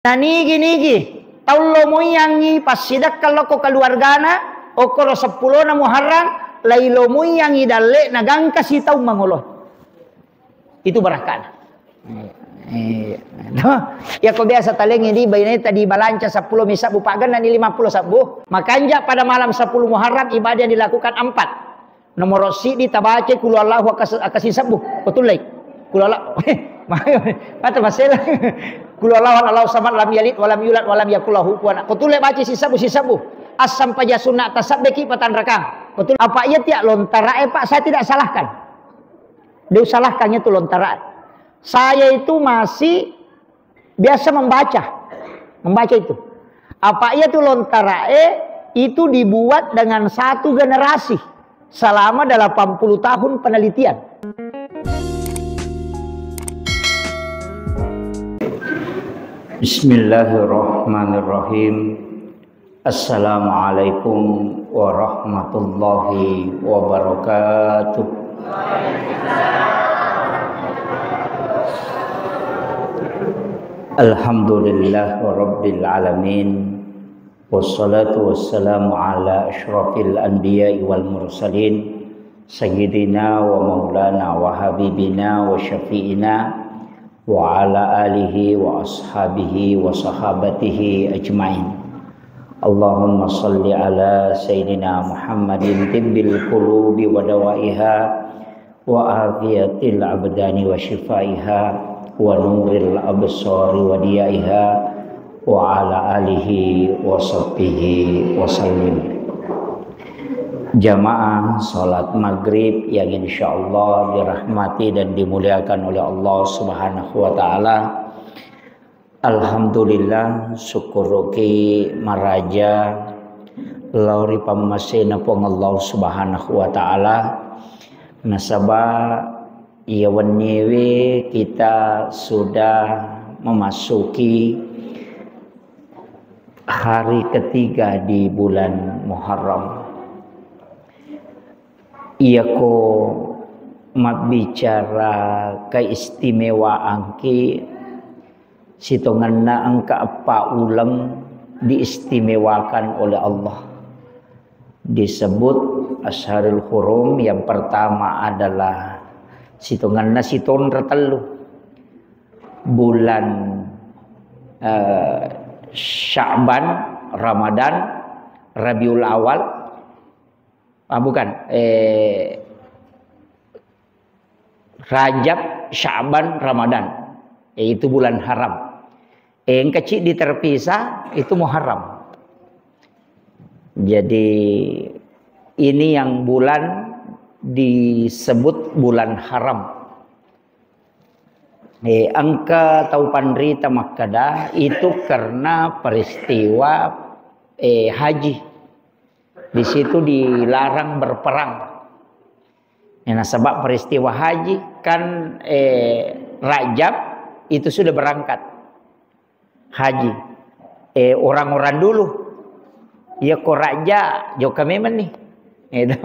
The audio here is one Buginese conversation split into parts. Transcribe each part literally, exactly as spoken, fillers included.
Nanigi-nigi tau lo muiyangngi passidekka lokko keluargana, okkoro seppulona Muharram, lai lo muiyangngi dalle na gangka sitaung mangolo. Itu barakkana. Iya. Iya ko biasa talengi di baineta di balanca seppulo mi sabbu, pagennani lima puluh sabbu. Makanja pada malam sepuluh Muharram ibadah yang dilakukan empat. Nomor siddi tabaca kulu Allahu akas-, akasi sebbu. Betul lai. Kulu Allah. Mata masela. Kulu Allahu Allahu samad lam yalid walam yulad walam yakul lahu kufuwan. Betul lai baca si sebbu, si sebbu. Assam paja sunna tasabbeki patanrakang. Betul. Apa iya tiak lontara, eh, Pak, saya tidak salahkan. Dia salahkannya itu lontara. Saya itu masih biasa membaca. Membaca itu. Apa iya tu lontarae itu dibuat dengan satu generasi selama delapan puluh tahun penelitian. Bismillahirrahmanirrahim. Assalamualaikum warahmatullahi wabarakatuh. Alhamdulillah rabbil alamin. Wassalatu wassalamu ala asyrafil anbiya'i wal mursalin, sayyidina wa maulana wa habibina wa syafi'ina wa ala alihi wa ashabihi wa sahabatihi ajmain. Allahumma salli ala sayyidina Muhammadin tibbil qulubi wa dawaiha wa afiyatil abdani wa syifaiha wa nuril absari wa diyaiha wa ala alihi wa sahbihi wa sallim. Jamaah salat maghrib yang insyaallah dirahmati dan dimuliakan oleh Allah Subhanahu wa taala. Alhamdulillah, syukuruki maraja lao ri pammasena Puang Allah Subhanahu wa taala. Nasaba iya wenniewe kita sudah memasuki hari ketiga di bulan Muharram. Iyako mabbicara keistimewaanki, sitongenna engka eppa uleng diistimewakan oleh Allah. Disebut Asharul Hurum, yang pertama adalah sitongenna sitonra tellu. Bulan, eh, Sya'ban, Ramadan, Rabiul Awal, ah, bukan, eh, Rajab, Sya'ban, Ramadan. Eh, itu bulan haram. Eh, engka ciddi terpisah, itu Muharram. Jadi, ini yang bulan disebut bulan haram. Eh, engka tau panrita makkeda, itu karena peristiwa, eh, haji. Di situ dilarang berperang. Ya, nasaba peristiwa haji kan, eh, Rajab itu sudah berangkat haji. Eh, orang-orang dulu. Ya, ko Rajab, jokka memang nih. Itu.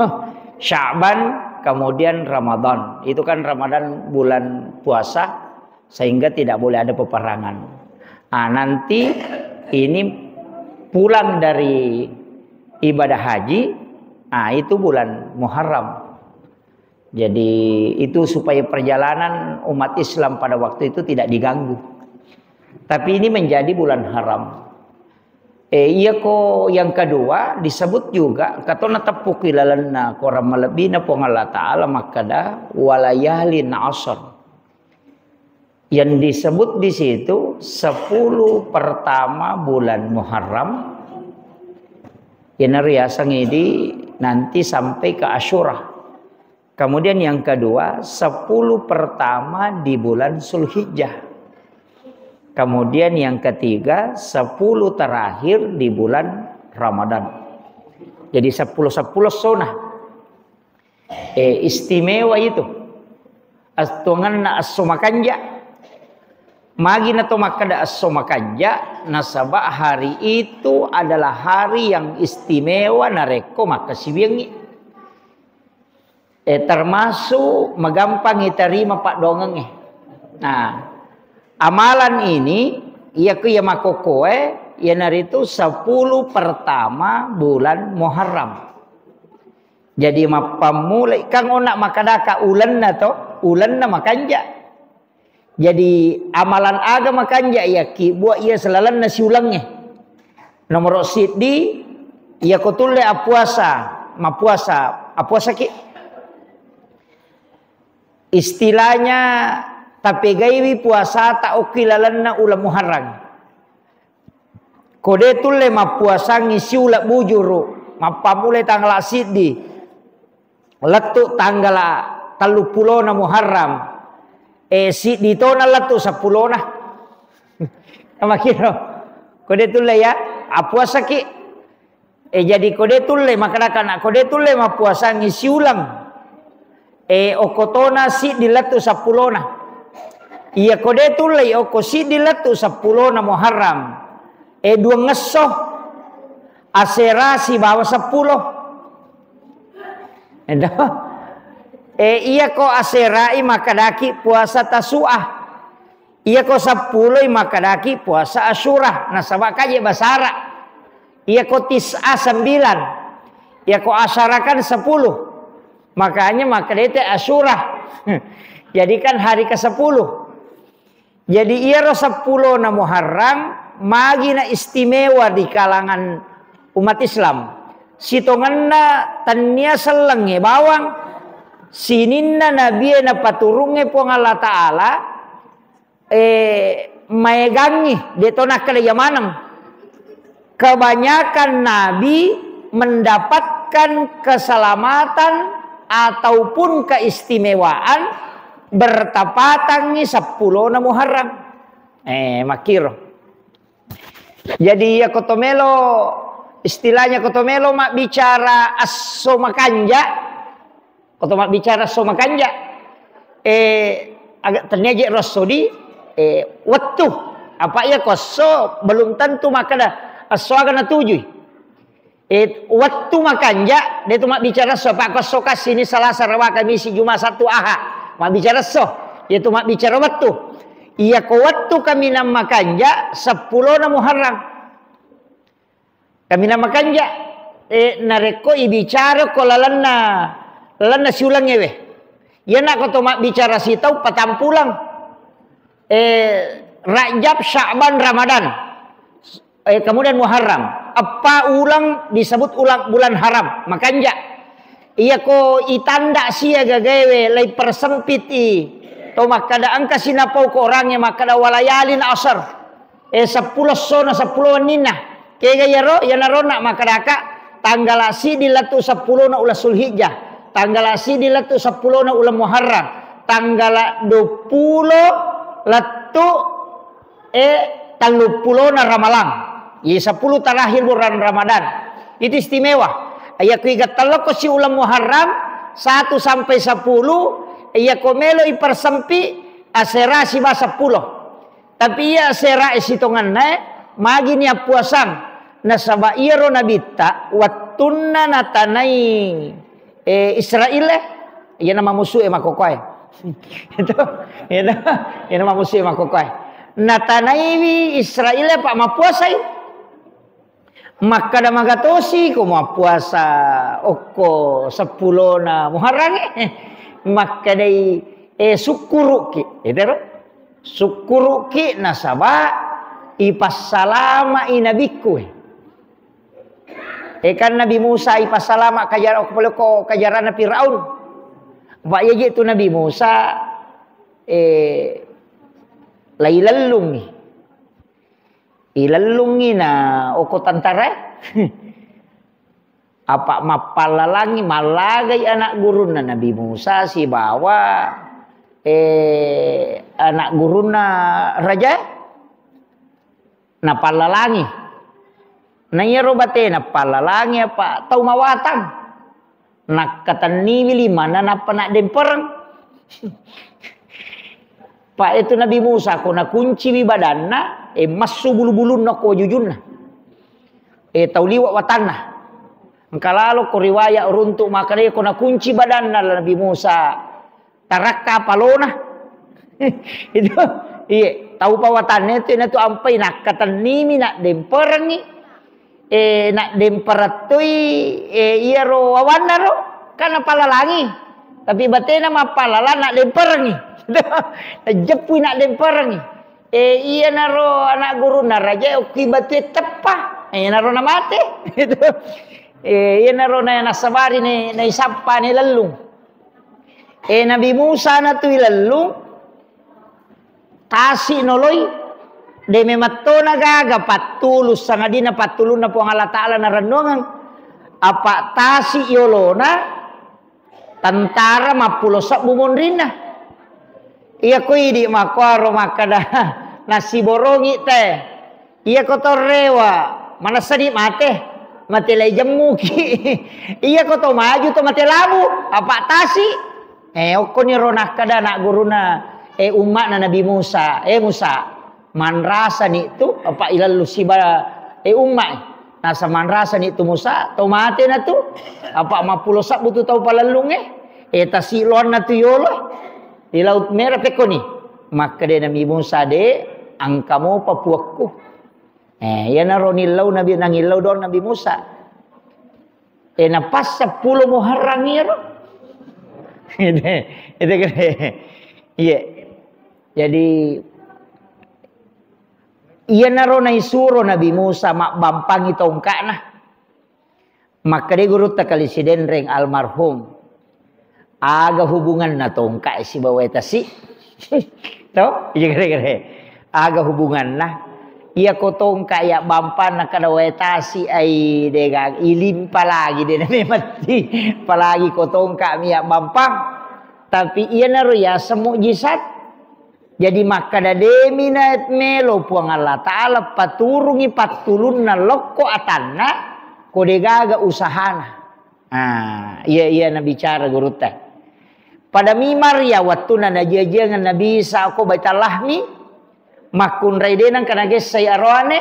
Sya'ban, kemudian Ramadan. Itu kan Ramadan bulan puasa, sehingga tidak boleh ada peperangan. Ah, nanti ini pulang dari ibadah haji, ah, itu bulan Muharram. Jadi, itu supaya perjalanan umat Islam pada waktu itu tidak diganggu. Tapi ini menjadi bulan haram. Eh, iya ko yang kedua disebut juga, katona teppuki lalenna korang malebbina Puang Allah Ta'ala makkeda, "Walayalin ashr." Yang disebut di situ sepuluh pertama bulan Muharram, yang riaseng idi nanti sampai ke Asyura. Kemudian yang kedua, sepuluh pertama di bulan Zulhijjah. Kemudian yang ketiga, sepuluh terakhir di bulan Ramadan. Jadi sepuluh sepuluh sunnah. Eh, istimewa itu. Astongenna esso makanja. Magi nato makkeda esso makanja, nasaba hari itu adalah hari yang istimewa narekko makkasiwiangngi. Eh, termasuk magampang iterima paddoangengnge. Nah, amalan ini Iya ku iya makkokkoe, iyanaritu sepuluh pertama bulan Muharram. Jadi mappammulai, kan onna makkadaka ulenna to, ulenna makanja. Jadi amalan aga makanja iya ki buat iya selalenna siulengnge. Nomoro siddi, iya ko tulle appuasa, mappuasa, appuasa ki. Istilahnya tapegaiwi puasata okki lalenna uleng Muharram. Ko de tulle mappuasangngi siuleng bujuru, mappammulai tanggala siddi, lettu tanggala telluppulona Muharram, e, siddi tona lettu seppulona. Makiro, ko de tulle ya, appuasaki. E, jadi ko de tulle, makkedaka na, ko de tulle mappuasangngi siuleng. E, okko tona siddi lettu seppulona. Iya ko de tulle okko siddi lettu seppulona Muharram. E, duangngesso asera sibawa seppulo. Edo. E, iya ko aserai makkedaki puasa Tasu'ah. Iya ko seppuloi makkedaki puasa Asyura, nasaba kaje basara. Iya ko tis'a sembilan. Iya ko asyara kan sepuluh. Makanya makkedete Asyura. Jadi kan hari ke sepuluh. Jadi iyaro seppulona Muharram magina istimewa di kalangan umat Islam. Sitongenna tennia sellengnge bawang sininna nabie napaturungnge Puang Allah Ta'ala, eh, maegangngi, de to nakkeda iya maneng. Kebanyakan nabi mendapatkan keselamatan ataupun keistimewaan bertepatangngi seppulona Muharram. Eh, makkiro. Jadi, iya ko to melo, istilahnya ko to melo mabbicara esso makanja, Ko to mabbicara esso makanja, eh, aga tennia je ro esso di, eh, wettu. Apa iya ko esso belum tentu makkeda esso aga natujui. Eh, wettu makanja, de tu mabbicara esso, apa ko esso kasini Salasa, Raba, Kamisi, Juma, Sattu, Aha. Mabbicara esso, iya tu mabbicara wettu. Iya ko wettu kaminang makanja, seppulona Muharram. Kaminang makanja, eh, narekko ibicara ko lalenna, lalenna siulengngewe. Iyana ko to mabbicara sitau patampuleng. Eh, Rajab, Sya'ban, Ramadan. Eh, kemudian Muharram. Eppa uleng disebut uleng bulan haram, makanja. Iya ko itanda sia gagaewe, lai persempit i. To makkada engka sinapau ko orangnge makkada walayalin asar. Eh, seppulo essona, seppulo wenninna. Kega iyaro? Iyanaro na makkedaka, tanggala siddi lettu seppulona uleng Sulhijjah, tanggala siddi lettu seppulona uleng Muharram, tanggala duappulo lettu, eh, telluppulona Ramalang. Ye, sepuluh terakhir bulan Ramadan. Itu istimewa. Iya ku iga tellokko si uleng Muharram, satu sampai sepuluh, iya ko melo ipersempi, asera siba seppulo. Tapi iya serae sitongennae, magini appuasang. Nasaba iyaro nabitta, wettunna natanai, eh, Israel, eh, iyana mamusu'e makkokoe. Itu, itu, iyana mamusu'e makkokoe. Natanaiwi Israel, eh, pa mappuasai. Makkada magatosi ko mappuasa okko seppulona Muharram, eh. Makkadai, eh, sukkuruki. Itu ro? Sukkuruki nasaba ipassalama'i nabikku. Eh, kan Nabi Musa ipassalama kajara-, ko kajarana Firaun. Wa yaji tu Nabi Musa, eh, lailellungi. Ilellungi na oko tantara. Apa mappallalangi, mallagai anak gurunna Nabi Musa sibawa, eh, anak gurunna raja, napallalangi. Na iyaro batena pallalangi apa tau mawatang. Nakkatenniwi limanna nappa naddempereng. Pa itu Nabi Musa ko nakunciwi badanna, eh, massu bulu-bulunna ko wajujunna. Eh, tau liwa watanna. Engka lalo ko riwaya runtuk makkeda ko nakunci badanna Nabi Musa, tarakka palona. Itu, iye. Tau pawatanna tu, iyanatu ampai nakkatennimi, naddemperengngi. Eh, naddemperettui, eh, iyaro wawanna ro, kan napalalangi. Tapi batena mappalalang, naddemperengngi. Najeppui, naddemperengngi. Eh, iyanaro ana' gurunna raja, okki batue teppa. Eh, iyanaro namate. Gitu. Eh, iyanaro na-, nasabari ne, naisappa ne lellung. Eh, Nabi Musa natu ilellung, tasi noloi, de memettona gaga pattulu, sangadinna pattulunna Puang Allah Ta'ala narennuangeng. Apa tasi yolona, tentara mappulo sebbu monrinna. Iya ko idi makkuaro makkada, nasiborongi te. Iya ko to rewa, manessani mate, mate lai jemmuki. Iya ko to maju to mate labu, apa tasi. Eh, okkoni ro nakkada anak guruna, eh, umma'na Nabi Musa, eh, Musa, manrasani tu, apa ilallu siba, eh, umma, eh. Nasa manrasani tu Musa, to mate na tu, apa mappulo sebbu tu tau palellung, eh. Eh, tasi loanna tu yolo. Di Laut Merah pekkoni. Makkeda Nabi Musa, de, engka mopa puakku. Eh, iyanaro nillau Nabi, nangillau doang Nabi Musa. Eh, na pas seppulo Muharram iyaro. Itu, itu kira. Iya. Jadi, iyanaro naisuro Nabi Musa mabbampangi tongka'na. Makkeda gurutta Kali Sidenreng almarhum, aga hubunganna tongka sibawa wae tasi? To? Iya, kere-kere. Aga hubunganna? Iya ko tongka iya bampanna kada wae tasi, ai, dega ilimpa lagi, de na mematti. Apalagi ko tongka mi iya bampang. Tapi iyanaro yaseng mukjizat. Jadi makkeda, demi na melo Puang Allah Ta'ala paturungi pattulunna lokko atanna, ko degaga usahana. Ah, iya, iya nabicara gurutta. Pada mimar ya wattuna najiajiangeng Nabi Isa ko Baitul Lahmi, makkunrai de nengka nagessai aroane,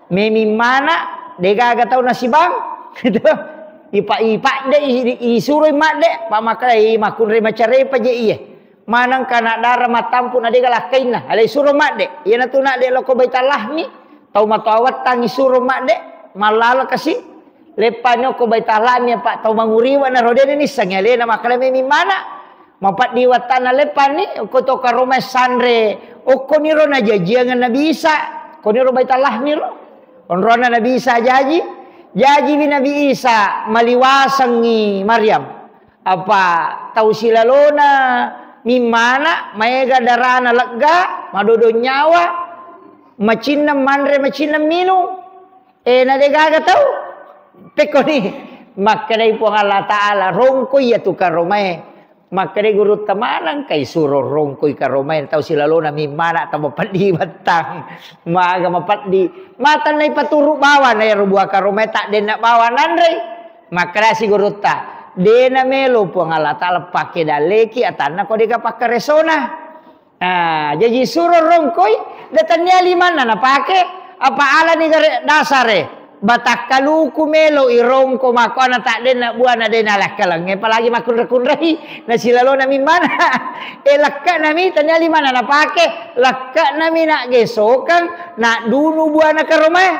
memi mana, degaga tau nasibang. Gitu. Ipa-, ipadde, i-, i-, isuroi madde, pa makkeda, i makkunrai macarepa je iye. Maneng kana dara mattampu na dega lakkainna, alai suro madde. Iyanatu nadde lokko Baitul Lahmi, tau matoa wettangi suro madde, mallala kasi. Leppani okko Baitul Lahmi apa tau manguriwa na rodene nissengi alena makkeda memi mana. Mapaddi wettanna leppani okko to karomae sanre, okkoniro najajiangeng Nabi Isa, koniro Baitul Lahmi ro. Onronna Nabi Isa jaji, jajiwi Nabi Isa maliwasengngi Maryam. Apa tau silalona mimmana, maega darana legga, madodong nyawa, macinneng manre, macinneng minung. Eh, na degaga tau? Pekkoni, makkedai Puang Allah Ta'ala, rongkoi iyatu karomae. Makkedai gurutta, manengka isuro rongkoi karomae tau silalona mimmana, tau mapeddi wettang. Maga mapeddi. Matennai paturu bawana ero bua karomae, taddenna bawa nanrei. Makkedasi gurutta, dena melo Puang Allah Ta'ala pake dalleki atanna ko dega pakkaresona. Ah, jaji suro rongkoi, de tennia limanna napake, apa alani gare dasare. Batakkaluku melo irongko makkoana taddenna buana dena lakkalengnge, apalagi makkunre-kunrei, nasilalona mimmana. Eh, lekkana mi tennia limanna napake, lekkana mi naggesokang, nadunu buana karomae.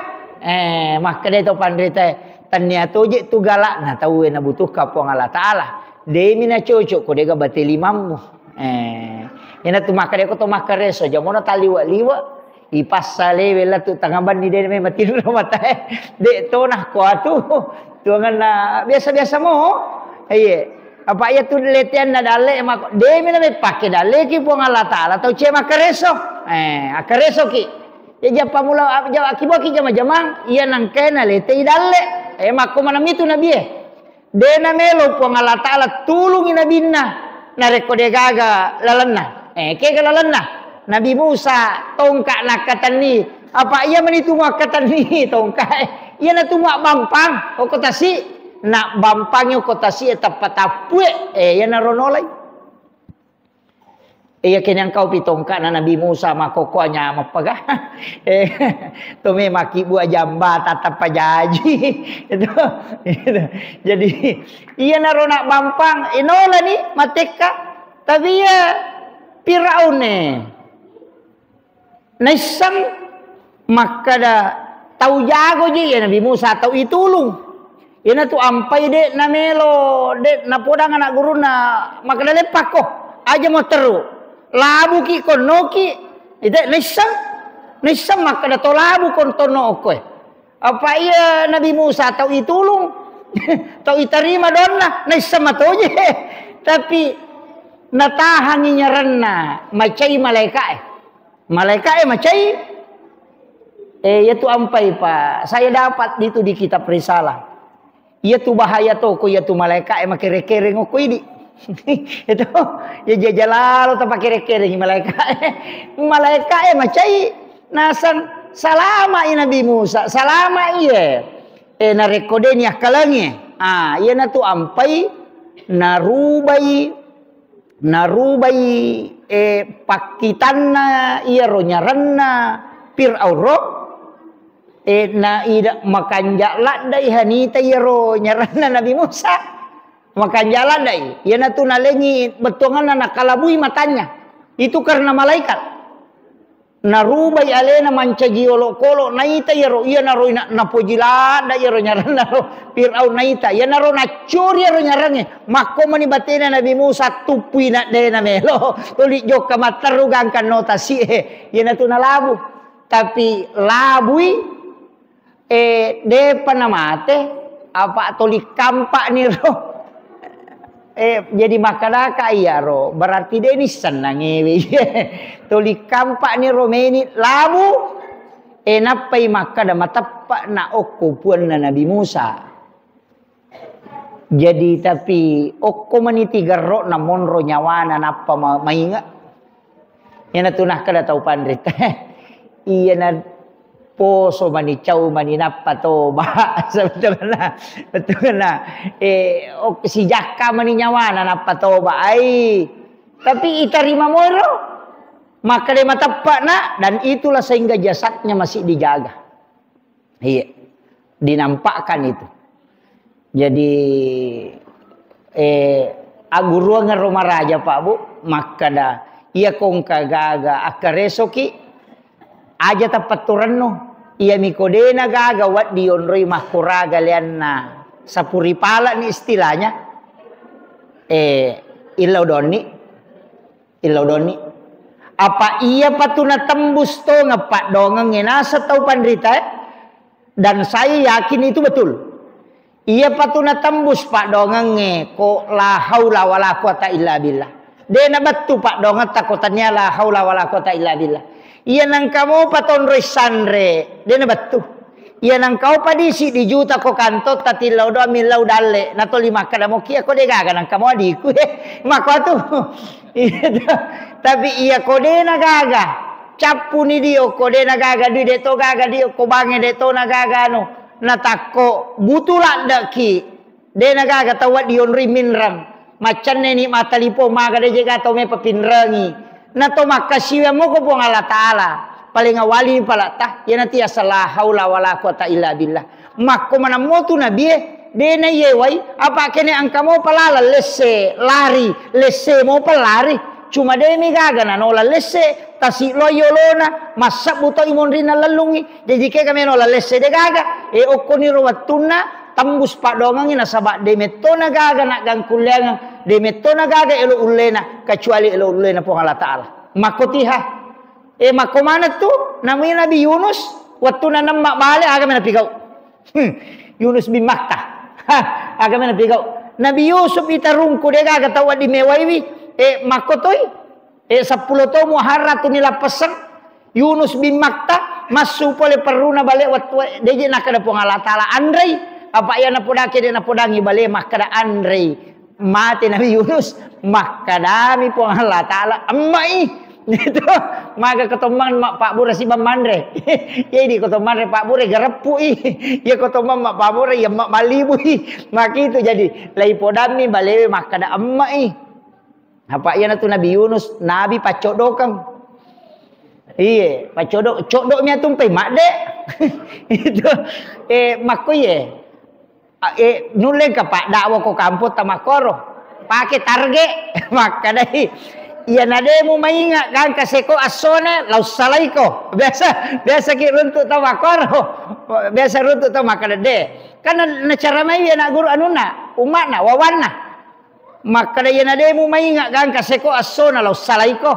Eh, makkedai to panritae, tennia toje tu galakna tauwe nabutuhka Puang Allah Ta'ala. Demi nacocok ko dega bate limammu. Eh, ina tu makkeda ko to makkareso, jamona taliwa-liwa, ipassa lewe latu tangabanni de me matinro matae. De to nah ko atu. Tuanganna biasa-biasa mo. Iye. Apa iya tu leteanna dalle mako. Demi na me pake dalle ki Puang Allah Ta'ala tau cie makkareso. Eh, akkareso ki. Ya jappa mula, jawab akibuaki jama-jamang, iya nangkena letei dalle. Eh, makko manamitu nabie. Dena melo Puang Allah Ta'ala tulungi nabinna narekko degaga lalenna. Eh, kega lalenna? Nabi Musa tongka nakkatenni. Apa iya mani tu makkatenni tongka e? Iya na tu mabbampang okko tasi. Nak bampangi okko tasi e tappa tappue. Eh, iya na ronolai. Iya, kenang kau pi tongka'na Nabi Musa makkokkoe nyameng paga. Eh, to memang kibbua jamba tatappa jaji. Itu, itu. Jadi, iyanaro nak bampang, inolani matekka. Tapi iya Firaun e. Naisseng makkeda tau jago je iya Nabi Musa, tau itulung. Iyanatu ampai de' namelo, de' napodang ana' gurunna makkeda leppakko, aja mo terru. Labuki konnoki, ite naisseng, naisseng makkeda to labu kontonno okkoe. Apa iya Nabi Musa tau itulung, tau itarima doanna, naisseng matoje. Tapi natahangi nyaranna, macai malaika'e. Malaika'e macai, eh, iyatu ampai, Pak. Saya dapat itu di kitab risalah. Iyatu bahaya toko, iyatu malaika'e makere-kereng okko idi. Itu, ya jajalalo tapakere-kereng malaika'e. Malaika'e macai, nasang salama i Nabi Musa, salama iye. Eh, narekko de' ni akkalengi. Ah, iyanatu ampai narubai, narubai, eh, pakkitanna iyaro nyaranna Fir'aun ro, eh, na ida makanja' laddai hanita iyaro nyaranna Nabi Musa. Makanja' laddai. Iyanatu nalengi bettuanganna nakalabui matanya. Itu karena malaikat. Narubai alena mancaji olokolo, naita iyaro, iyanaro ina-, napoji ladda iyaro nyaranna ro Firaun, naita iyanaro naccuri iyaro nyarangnge. Makko mani batena Nabi Musa tuppui naddena melo tuli jokka matteru gangkanno tasi'e. Iyanatu nalabu. Tapi labui Eh, de'pa namate, apa toli kampa'ni ro. Eh, jadi makkedaka iyaro, berarti de' nissennangewe. Toli kampa'ni ro meni labu. Eh, nappai makkeda mateppe'na okko puanna Nabi Musa. Jadi, tapi okko mani tigerro'na monro nyawana nappa ma-, mainge. Iyanatu nakkeda tau panrita. Iyana poso mani, cau mani nappa toba. Sebetulna, betulna, eh, ok, sijakka mani nyawana nappa toba. Ai, tapi itarima moiro. Makkeda mateppe'na, dan itulah sehingga jasadnya masih dijaga. Iya, dinampakkan itu. Jadi, eh, agguruang ro maraja, Pak, Bu, makkeda, iya kongka gaga akkaresoki, aja tapatturennu. Iya miko dena gaga waddi onroi makkuraga leanna sapuri pala ni istilahnya. Eh, illau donni. Illau donni. Apa iya patu natembus tongeng paddoangengnge naseng tau panrita, eh? Dan saya yakin itu betul. Iya patu natembus paddoangengnge ko la haula wala quwata illa billah. De' nabettu paddoangetta ko tania la haula wala quwata illa billah. Iya nangka mopa tonroi sanre, de' nabettu. Iya nangka opa disi dijuta ko kantotta tillau doang millau dalle, natoli makkeda mokia ko de' gaga nangka mo adiku, eh, makko atu. Iya to. Tapi iya ko de' na gaga, cappuni dio ko de' na gaga dui, de' to gaga dio ko bangnge, de' to na gaga anu, natakko butu laddeki. De' na gaga tau wedding onroi minreng. Maccenneni mattalipong maga de' je gaga tau mepa pinrengi. Na to makkasiwiang moko Puang Allah Ta'ala. Paling awali palatta, iyanatu yaseng la haula wala quwata illa billah. Makko manammo tu nabie, de' na iyewai, apa kene engka mopa laleng lesse, lari, lesse mopa lari. Cuma de' mi gaga nanola lesse, tasi' lo yolona, massebbu to imonrinna lellungi. Jaji kega meno lalesse de' gaga. E, okkoniro wettunna tembus paddoangengngi nasaba de' mettona gaga naggangkulleangeng, de' mettona gaga elo ullena kecuali elo ullena Puang Allah Ta'ala. Makkotiha. E, makko maneng tu, namui Nabi Yunus, wettunna nemma bale, aga mena pigau. Hmm. Yunus bin Matta. Ha, aga mena pigau. Nabi Yusuf itarungku de' gaga tau wedding mewaiwi. E, makkotoi. Eh, seppulo taung Muharram tu nilappesseng Yunus bin Matta, massu pole perruna bale wettu, de' je nakkeda Puang Allah Ta'ala, anrei. Apa iya napodake de' napodangi bale makkeda anrei. Mate Nabi Yunus, makkedami Puang Allah Ta'ala, emmai. Itu maga kotommang ma pabbura sibang manre. Jadi kotommang re pabbura gareppu i. Ya kotommang ma pabbura ya ma malibu i. Maki itu jadi lai podammi balewe makkeda emmai. Apa iyanatu Nabi Yunus, Nabi paccoddokeng. Iye, paccoddok, coddo' mi atumpai madde. Itu, eh, makko iye. A, eh, nulle engka paddakwa ko kampong ta makkoro. Pake target. Makkedai. Iya nademu mainga gangka seko assona, lau salaiko. Biasa, biasa ki runtu tau makkoro. Biasa runtu tau makkeda de. Karena nacara mai anak guru anunna, umma'na, wawanna. Makkeda iya nademu mainga gangka seko assona, lau salaiko.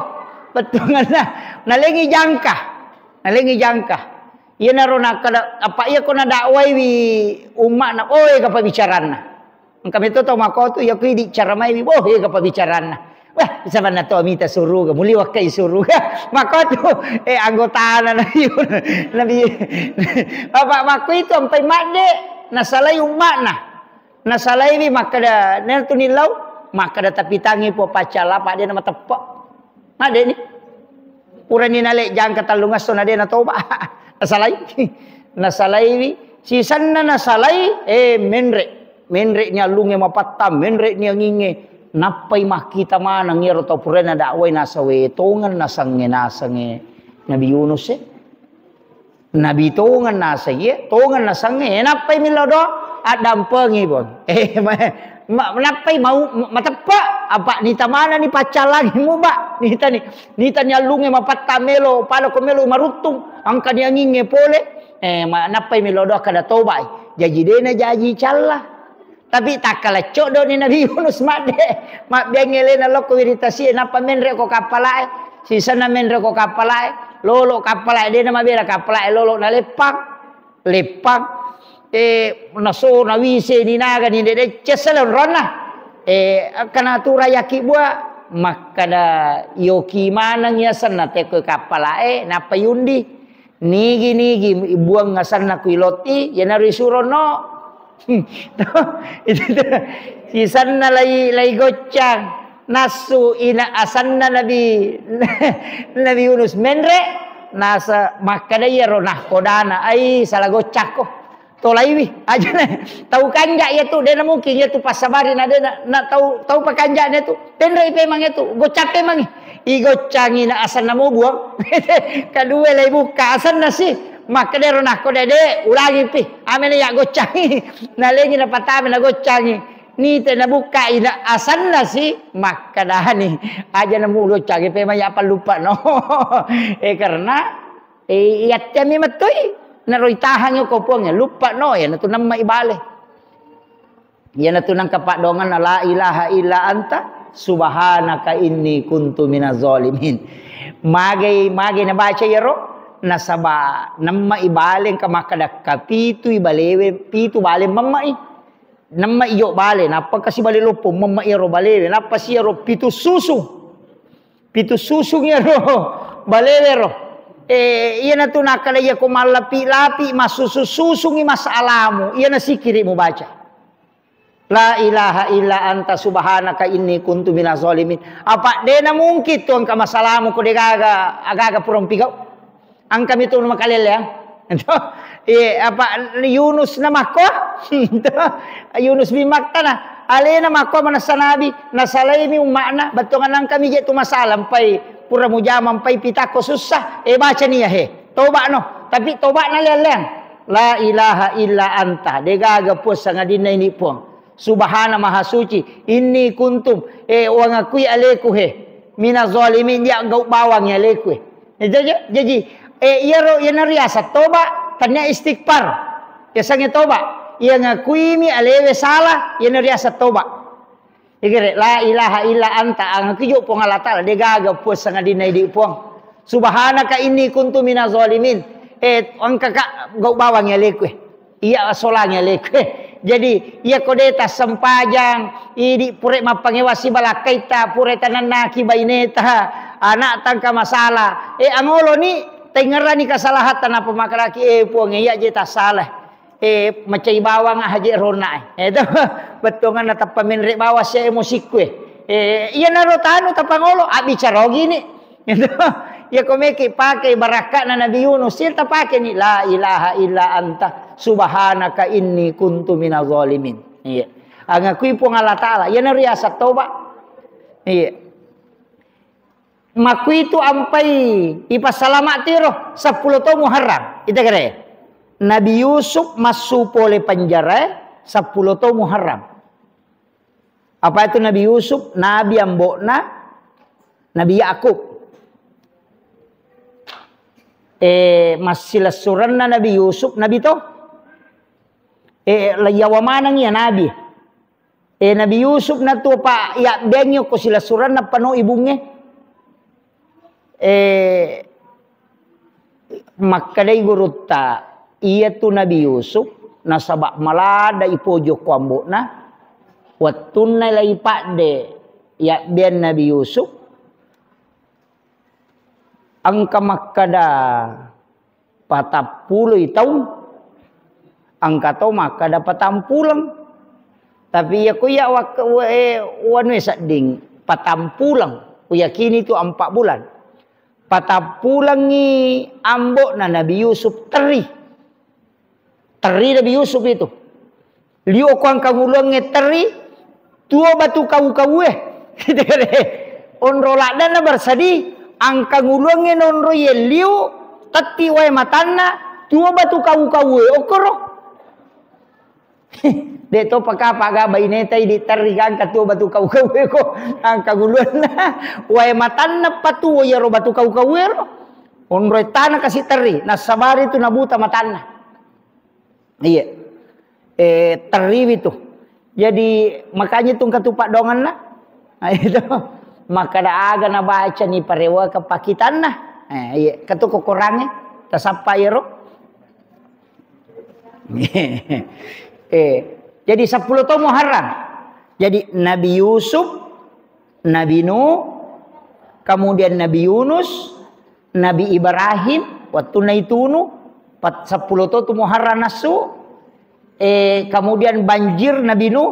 Bettuanna, nalengi jangka. Nalengi jangka. Iyanaro nakkeda, apa iya ko nadakwaiwi umma'na, oh, ega pabbicaranna. Engka meto tau makkotu, iya ko idi cara maiwi, boh, ega pabbicaranna. Wah, sabanna to mita suruga, muli wakkai suruga. Makkotu, eh, anggotana Nabi, Nabi, Bapak makku itu ampai madde, nasalai umma'na. Nasalaiwi makkeda, "Nentu nillau?" Makkeda, "Tapitangi po paccala, apa de na mateppe." Madeni. Purani nale jangka tellung esso na de natoba. Nasalai. Nasalaiwi. Sisenna nasalai, eh, menre. Menre ni allunge mapatta, menre ni anginge. Nappai makkita maneng iyaro tau purana dakwai nasawe tongeng nasengnge nasengnge Nabi Yunus e. Nabi tongeng naseng iye, tongeng nasengnge, nappai millau do, addampengi pong. Eh, ma-, ma-, nappai mau, ma-, mateppe, apa nita manani paccallangi muba, nitani, nitani allunge mapatta melo, pada ko melo maruttung, angkani angingnge pole, eh, ma-, nappai millau do kada tobai. Jaji dena jaji calla. Tapi takkala coddo ni Nabi Yunus madde, mabbiang elena lokko wiritasie, nappa menre ko kappalae, sisenna menre ko kappalae, lolo kappalae, dena mabela kappalae lolo na leppang, leppang, eh, naso nawise ni naga ni dede cessele onronna, eh, akkana tura yaki bua, makkada yoki maneng yasenna teko kappalae, nappa yundi. Nigi-nigi buang asanna kui lotti, iyanaro isuro no. Itu tuh. Sisanna lai, lai goccang. Nassu ina asanna Nabi, Nabi Yunus menre, nasa makkada iyaro nah kodana, ai salah goccakko. Tolaiwi, aja na tau kanja iya tu, dena mungkin iya tu passabari na dena, na tau, tau pakanja na tu. Tenroi pemang iya tu, goccang pemangi. Igoccangi na asanna mo buang. Kadua lai bukka asanna si. Makkedaro nakko dede, ulangi pi. Amena ya goccangi. Nalengi na patame na goccangi. Nite na bukka ina asanna si. Makkedani. Aja na mu goccangi pemang ya pallupa no. Eh, karena, eh, iya temi metoi. Naroi tahangi ko puang ya. Lupa no ya, na tu namma ibale. Iyanatu nengka paddoangenna, "La ilaha illa anta subhanaka inni kuntu minaz zalimin." Magai, magai nabaca iyaro, nasaba nemma ibale engka makkeda, "Kapitui balewe, pitu bale memme'i." Nemma iyo bale, nappa kasi bale loppo, memma iyaro balewe, nappa si iyaro pitu susu. Pitu susung iyaro balewe ro. Eh, iyanatu nakkeda, "Iyako mallapi-lapi, massusu-susungi masalamu." Iyana sikiri mubaca. La ilaha illa anta subhanaka inni kuntu minaz zalimin. Apa dena mungkin tu engka masalamu ko degaga, agaga purang pigau. Engka mitu makaleleang. Iya, apa Yunus na makko? Yunus bin Matta na. Alena makko manessa nabi, nasalaimi umma'na, bettuanna engka mi je tu masalah, empai pura mujama, empai pitakko susah. Eh, baca nia he. Toba no. Tapi toba na leleang. La ilaha illa anta. Degaga puang sangadinna ini puang. Subhana maha suci. Inni kuntum. Eh, uangakui aleku he. Mina zalimin, dia gau bawang aleku he. Eh, jaji, jaji, eh, iyaro, iyana riaseng toba, tania istighfar. Yasengnge toba. Iya ngakuimi alewe salah, iyana riaseng toba. Igere, la ilaha illa anta, angakui jo Puang Allah Ta'ala, degaga puang sangadinna idi puang. Subhanaka inni kuntu mina zalimin. Eh, engkaka gau bawang aleku he. Iya asolangi aleku. Jadi, iya ko de tassempajang, idi pura mappangewa sibalakkaita, pura tanennaki baineta, anak tangka masalah. Eh, angoloni, tengngerani kasalahatta napa makalaki, eh, puang, iya je tassalah. Eh, macai bawang haji rona, eh. Eh, itu, bettuanna tappa menre bawang si emosikku, eh. Eh, iyanaro tanu tapangolo, abbicara gini. Itu, iya ko meki pakai barakka'na Nabi Yunus, iya tapake ni, "La ilaha illa anta, subhanaka inni kuntu minaz zalimin." Iya. Angakui Puang Allah Ta'ala, iyana riaseng toba. Iya. Makuitu ampai ipassalama tiro, seppulo to Muharram. Ita kere. Nabi Yusuf massu pole penjara, seppulo to Muharram. Apa itu Nabi Yusuf? Nabi ambo'na, Nabi Yakub. Eh, massilessurenna Nabi Yusuf, Nabi to. Eh, leiyawa maneng iya Nabi. Eh, Nabi Yusuf natu pa yabbengi ko silessurenna pano ibungnge. Eh, makkedai gurutta, iyatu Nabi Yusuf, nasaba malada ipojo ko ambo'na, wettunna laipadde yabbeang Nabi Yusuf, engka makkeda patappuloi taung, engka to makkeda patampuleng. Tapi iya ko iya wak-, wa-, eh, wanue sedding, patampuleng. Kuyakini itu empat bulan. Patappulengngi ambo'na Nabi Yusuf terri. Terri Nabi Yusuf itu. Liu ko angkanguluangnge terri, tuo batu kau-kaue. Onro laddanna bersadi, angkanguluangnge nonro ye liu, tetti wae matanna, tuo batu kau-kaue, okkoro. De' to pakapa ga baineta idi terri gangka tuo batu kau-kaue ko angkanguluanna. Wae matanna patuo iyaro batu kau-kaue ro. Onroi tana kasi terri, nassabari tu nabuta matanna. Iya. Eh, terriwi tu. Jadi, makanya tu engka tu paddoangenna. Nah, itu. Makkeda aga nabaca ni parewa kepakitanna. Eh, iya. Ketu kokorangnge. Tasappa iyaro. Eh, jadi seppulo to Muharram. Jadi Nabi Yusuf, Nabi Nuh, kemudian Nabi Yunus, Nabi Ibrahim, wettunna itunu, pat-, seppulo to tu Muharram nassu, eh, kemudian banjir Nabi Nuh,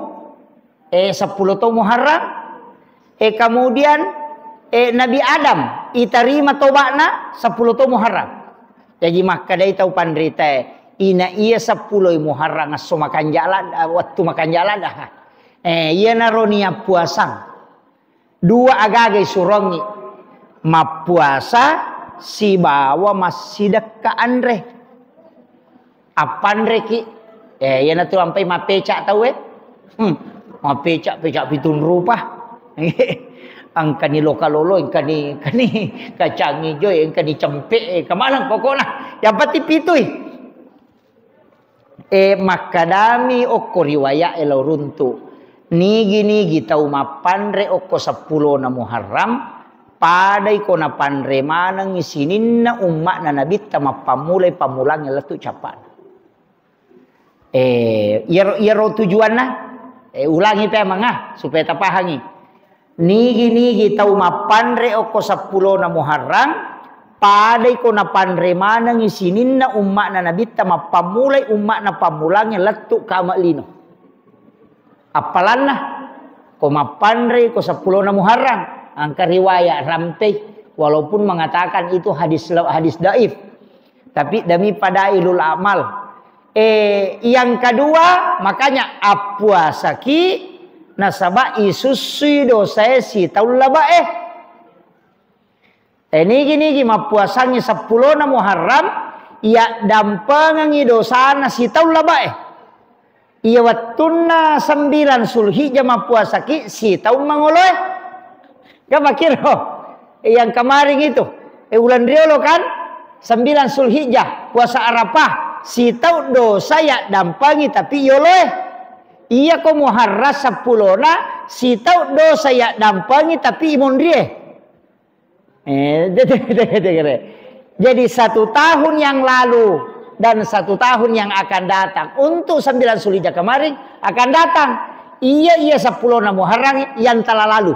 eh, seppulo to Muharram, eh, kemudian, eh, Nabi Adam, itarima toba'na seppulo to Muharram. Jaji makkedai tau panritae, ina iya seppulo Muharram esso makanja ladda, wettu makanja ladda. Eh, iyanaro niat puasang. Dua agaga isurongngi, mappuasa sibawa massidekka anre. Appanreki, eh, iyanatu ampai mappeca tauwe. Hmm, mappeca, peca pitung rupa. Engkani loka lolo, engkani, engkani kacang ijo, engkani cempe, eh, kamaneng pokokna. Yang penting pitui. Eh, makkadami okko riwayat e lao runtu. Nigi-nigi tau mappanre okko seppulona Muharram, padai ko napanre manengngi sininna umma'na Nabitta mappammulai pammulangnge lettu cappa'na. Eh, iyaro, iyaro tujuanna, eh, ulangi pemang, ah, supaya tapahangi. Nigi-nigi tau mappanre okko seppulona Muharram, padai ko napanre manengngi sininna umma'na Nabitta mappammulai umma'na pammulangnge lettu kama lino. Appalanna, ko mappanre ko seppulona Muharram, engka riwayat rampei, walaupun mengatakan itu hadis, hadis daif. Tapi demi fadailul amal. Eh, yang kedua, makanya appuasaki nasaba isussui dosae sitaung labae. Eh, nigi-nigi mappuasangngi seppulona Muharram, iya dampengengngi dosana sitaung labae. Iya wettunna sembilan Sulhijjah mappuasaki sitaung mangoloe. Gak makiro. Eh, yang kemarin itu, eh, ulan riolo kan, sembilan Sulhijjah, puasa Arafah, sitaung dosa iya dampengi tapi yoloe. Iya ko Muharram seppulona, sitaung dosa iya dampengi tapi imonrie. Eh, jadi satu tahun yang lalu dan satu tahun yang akan datang. Untuk sembilan Sulhijjah kemarin akan datang. Iya, iya, seppulona Muharram yang telah lalu.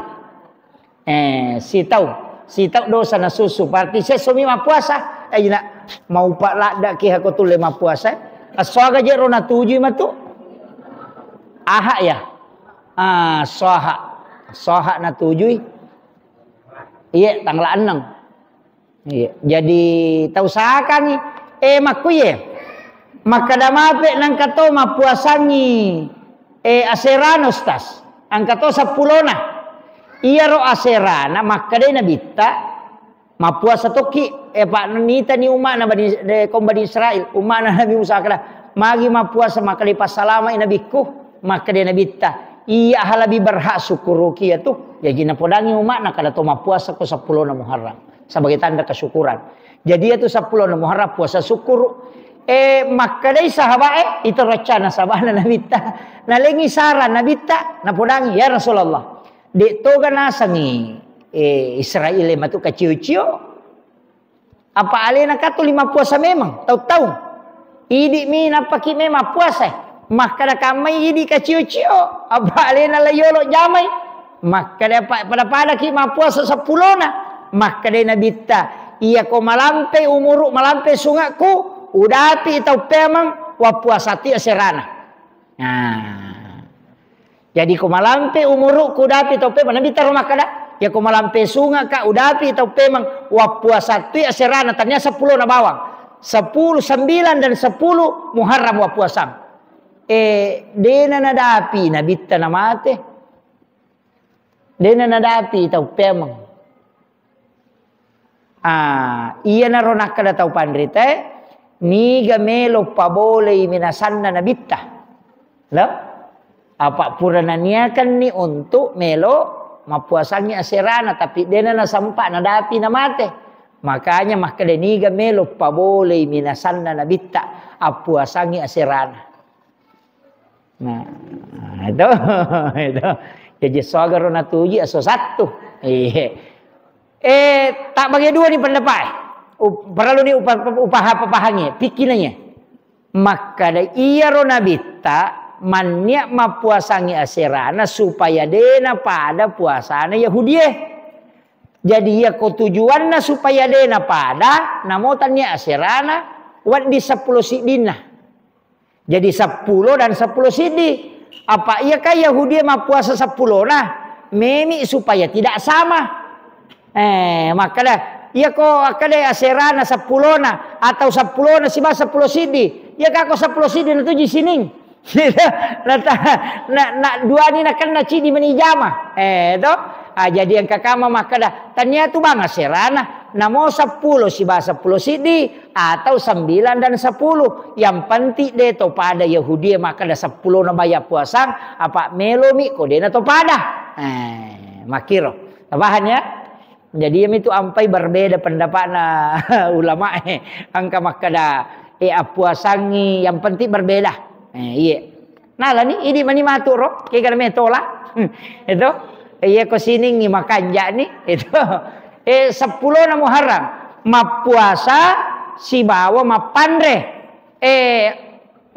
Eh, sitaung, sitaung dosa nasusu. Berarti sesomi mappuasa. Eh, ina, mau pak ladda ki hako tulle mappuasa. Aswaga jero natujui matu. Aha ya. Ah, soha. Soha natujui. Iya, tanggal enam. Iya. Jadi tau sakani, eh, makkuye. Makkada mape nangka to mappuasangi, eh, aserana, Ustaz. Angka to seppulona. Iyaro aserana makkadai Nabitta, mappuasa tokki, eh, Pak, nitani umma'na Bani, eh, kaum Bani Israel, umma'na Nabi Musa, kada magi mappuasa, makkadai passalamai nabikku, makkadai Nabitta. Iya, ha lebih berhak syukuruki ya tu. Jadi napodangi umakna kada to mappuasa ko seppulo na Muharram sebagai tanda kesyukuran. Jadi ya tu seppulo na Muharram puasa syukur. Eh, makkedai sahabat, eh, itu rencana sahabatna Nabitta. Nalengi saran Nabitta, napodangi, "Ya Rasulullah, de toga nasengi, eh, Israel matu kacio-cio." Apa alena katu lima puasa memang, tau-tau. Idi mi nappaki memang puasa. Makkada kammai idi kacio-cio. Apa alena la yolo jamai. Makkada pa-, pada-pada ki mappuasa seppulona. Makkada Nabitta, "Iya ko malampe umuru, malampe sungakku, udapi tau pemang, wappuasa ti aserana." Nah. Jadi ko malampe umurukku udapi tau pemang, Nabitta ro makkada, ya ko malampe sungaka udapi tau pemang, wappuasa tui aserana, tania seppulo na bawang. Sepuluh, sembilan dan sepuluh Muharram wappuasang. Eh, dena nadapi Nabitta namate. Dena nadapi tau pemang. Ah, iyanaro nakkeda tau panritae, niga melo pabolei minasanna Nabitta. Lo? Apa pura naniakanni untuk melo mappuasangi aserana, tapi dena nasempa nadapi namate. Makanya makkeda niga melo pabolei minasanna Nabitta, appuasangi aserana. Nah, itu, itu. Jadi, sogaro natuji aso sattu. Iya. Eh, tak bagi dua ni pendapat. Up-, perlu ni upa-, upaha-, papahangi, pikirannya. Makkada iyaro Nabitta manniak mappuasangi aserana supaya dena pada puasana Yahudie. Jadi, iya ko tujuanna supaya dena pada, namo tannia aserana, waddi seppulo siddinna. Jadi seppulo dan seppulo siddi. Apa iya kan Yahudi mappuasa seppulona, memi supaya tidak sama. Eh, makkada, iya ko akkada aserana seppulona atau seppulona siba seppulo siddi. Iya ka ko seppulo siddi natuji sining. Nata-, na, na, duani nakenna cidi meni jama. Eh, to? Ah, jadi engka kama makkada, tania tu bang aserana, namo seppulo siba seppulo siddi, atau sembilan dan sepuluh. Yang penting de to pada Yahudi makkada seppulo na baya puasang, apa melomi ko dena to pada. Eh, makiro. Tapahan ya? Jadi, iyami tu ampai berbeda pendapatna ulama, eh. Engka makkada, eh, appuasangi yang penting berbeda. Eh, iya. Nalani, idi mani matu ro, kega metola. Hmm, itu. Iya ko siningi makanja ni, itu. Eh, seppulo na Muharram, mappuasa sibawa mappanre. Eh,